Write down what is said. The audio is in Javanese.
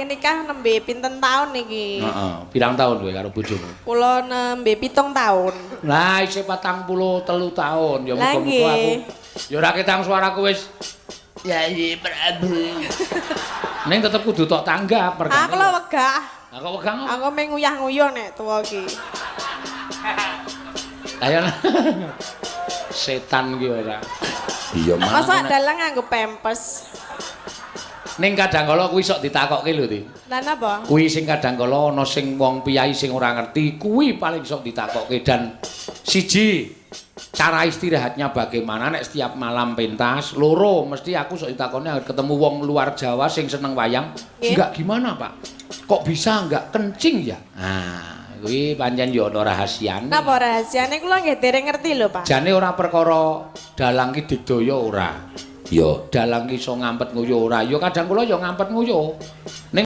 nikah nembe pinten taun niki? Heeh, pirang taun kowe karo bojomu? Kula nembe 7 taun. Lah isih 43 taun. Ya Lah, muga-muga aku nggih. ya ora ketang suaraku wis Yayi Prabu. Ning tetep kudu tok tanggap mergane. Aku lho wegah. Lah kok wegah ngono? Aku mung nguyah-nguyuh nek tuwa iki. Lah ya. Setan ki ora. Iya, Masa dalang nganggo pempes. Ning kadang kala kuwi sok ditakokke lho, Ti. Lah napa? Kuwi sing kadang kala ana sing wong piyai sing ora ngerti, kuwi paling sok ditakokke dan siji cara istirahatnya bagaimana nek setiap malam pentas, loro mesti aku sok ditakoni anggere ketemu wong luar Jawa sing seneng wayang, Nggih. enggak gimana, Pak? Kok bisa enggak kencing ya? Nah, kuwi pancen ya ana rahasiane. Napa rahasiane kula nggih dereng ngerti lho, Pak. Jane ora perkara dalang ki digdaya ora. Ya, dalang ki iso ngampet nguyuh ora. Ya kadang kula ya ngampet nguyuh. Ning